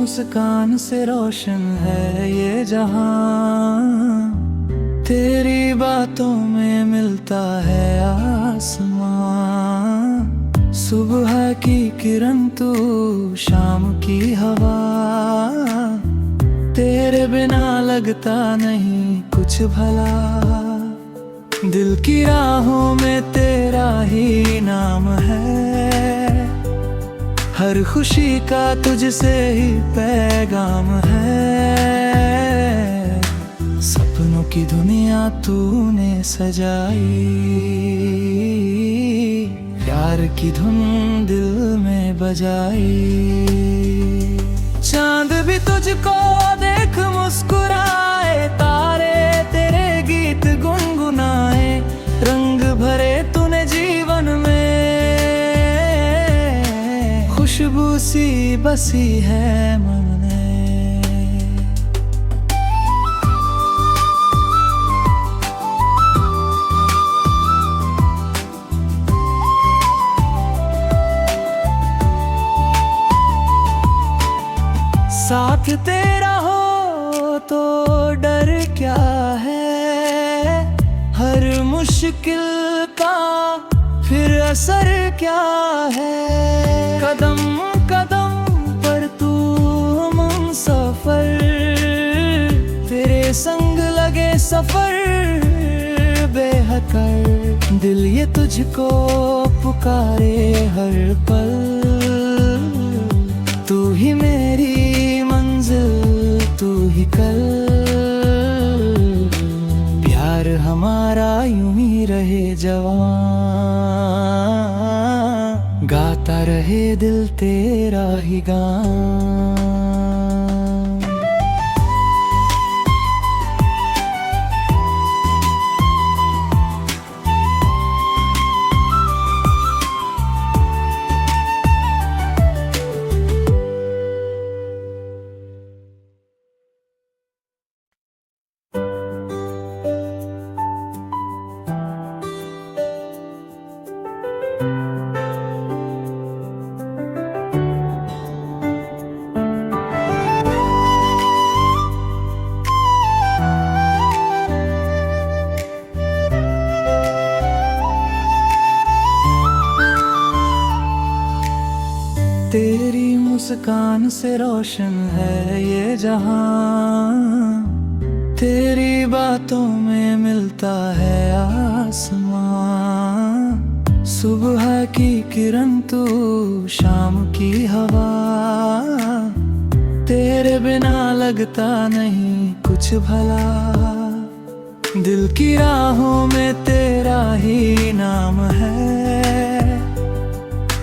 مسکان سے روشن ہے یہ جہاں، تیری باتوں میں ملتا ہے آسمان۔ صبح کی کرن تو، شام کی ہوا، تیرے بنا لگتا نہیں کچھ بھلا۔ دل کی راہوں میں تیرا ہی نام ہے، ہر خوشی کا تجھ سے ہی پیغام ہے۔ سپنوں کی دنیا تو نے سجائی، پیار کی دھن دل میں بجائی۔ چاند بھی تجھ کو دیکھ مسکرائے، تارے تیرے گیت گنگنائے، رنگ بھرے تو نے جیون میں، خوشبو سی بسی ہے من میں۔ ساتھ تیرا ہو تو ڈر کیا ہے، ہر مشکل کا پھر اثر کیا ہے۔ قدم قدم پر تو ہم سفر، تیرے سنگ لگے سفر بے حکر۔ دل یہ تجھ کو پکارے ہر پل، تو ہی میری منزل، تو ہی کل۔ پیار ہمارا یوں ہی رہے جوان، گاتا رہے دل تیرا ہی گان۔ تیری مسکان سے روشن ہے یہ جہاں، تیری باتوں میں ملتا ہے آسمان۔ صبح کی کرن تو، شام کی ہوا، تیرے بنا لگتا نہیں کچھ بھلا۔ دل کی راہوں میں تیرا ہی نام ہے،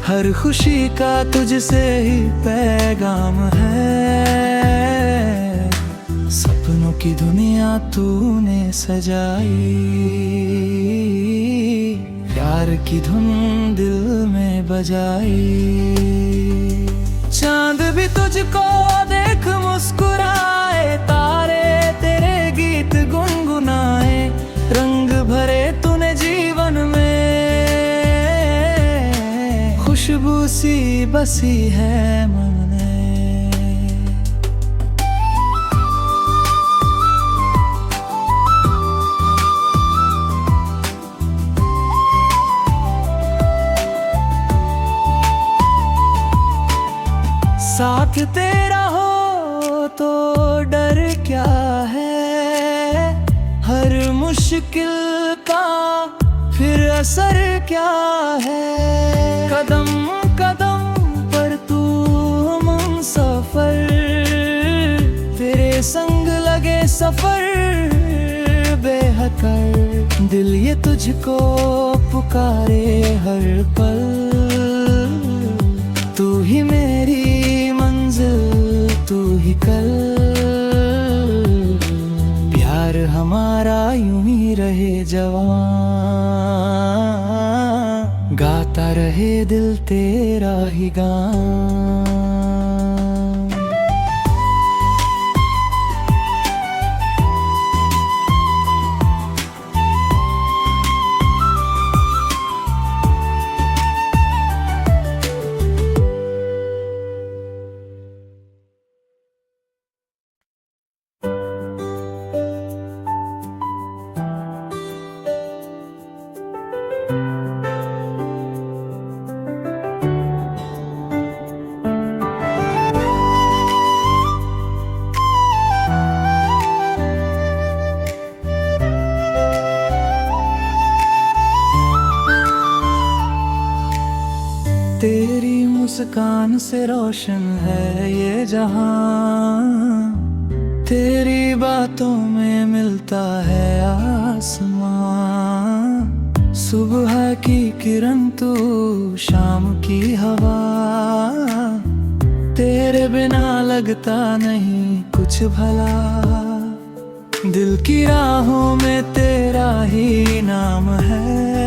ہر خوشی کا تجھ سے ہی پیغام ہے۔ سپنوں کی دنیا تو نے سجائی، پیار کی دھن دل میں بجائی۔ چاند بھی تجھ کو دیکھ مسکرائے، تارے تیرے گیت گنگنائے، رنگ بھرے تو نے جیون میں، خوشبو سی بسی ہے من میں۔ ساتھ تیرا ہو تو ڈر کیا ہے، ہر مشکل کا پھر اثر کیا ہے۔ قدم قدم پر تو ہم سفر، تیرے سنگ لگے سفر بے حکر۔ دل یہ تجھ کو پکارے ہر پل، تو ہی میری منزل، تو ہی کل۔ پیار ہمارا یوں ہی رہے جوان، گاتا رہے دل تیرا ہی گان۔ مسکان سے روشن ہے یہ جہاں، تیری باتوں میں ملتا ہے آسمان۔ صبح کی کرن تو، شام کی ہوا، تیرے بنا لگتا نہیں کچھ بھلا۔ دل کی راہوں میں تیرا ہی نام ہے،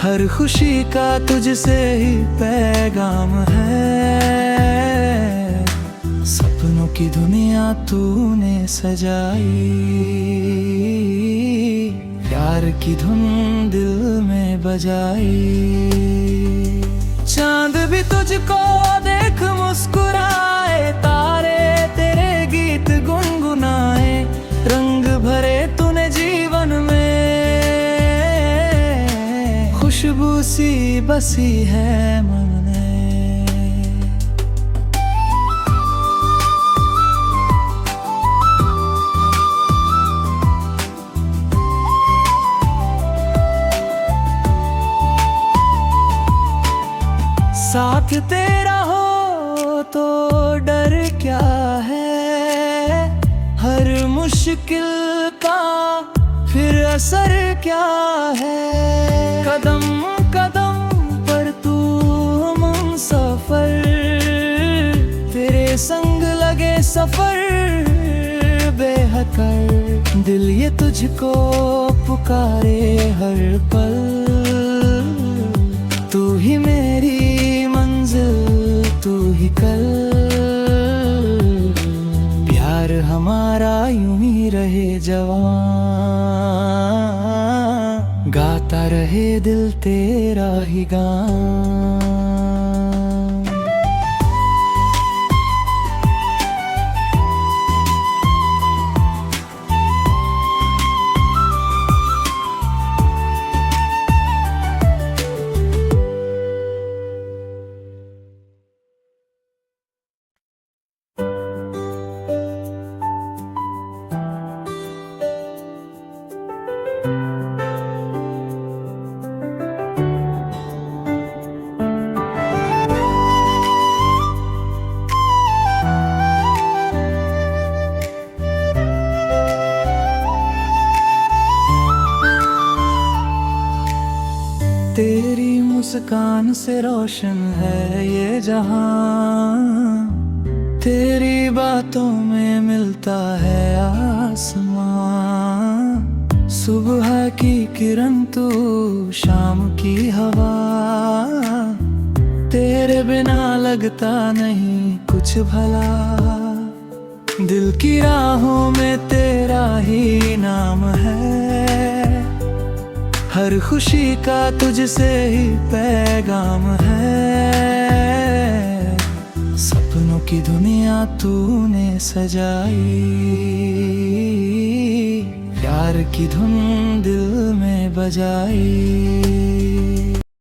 ہر خوشی کا تجھ سے ہی پیغام ہے۔ سپنوں کی دنیا تو نے سجائی، پیار کی دھن دل میں بجائی۔ چاند بھی تجھ کو دیکھ مسکرائے، تارے تیرے گیت گنگنائے، رنگ بھرے تو نے جیون میں، خوشبو سی بسی ہے من میں۔ ساتھ تیرا ہو تو ڈر کیا ہے، ہر مشکل کا پھر اثر کیا ہے۔ قدم قدم پر تو ہم سفر، تیرے سنگ لگے سفر بے حکر۔ دل یہ تجھ کو پکارے ہر پل، تو ہی میری منزل، تو ہی کل۔ پیار ہمارا یوں ہی رہے جوان، گاتا رہے دل تیرا ہی گان۔ تیری مسکان سے روشن ہے یہ جہاں، تیری باتوں میں ملتا ہے آسمان۔ صبح کی کرن تو، شام کی ہوا، تیرے بنا لگتا نہیں کچھ بھلا۔ دل کی راہوں میں تیرا ہی نام ہے، ہر خوشی کا تجھ سے ہی پیغام ہے۔ سپنوں کی دنیا تو نے سجائی، پیار کی دھن دل میں بجائی۔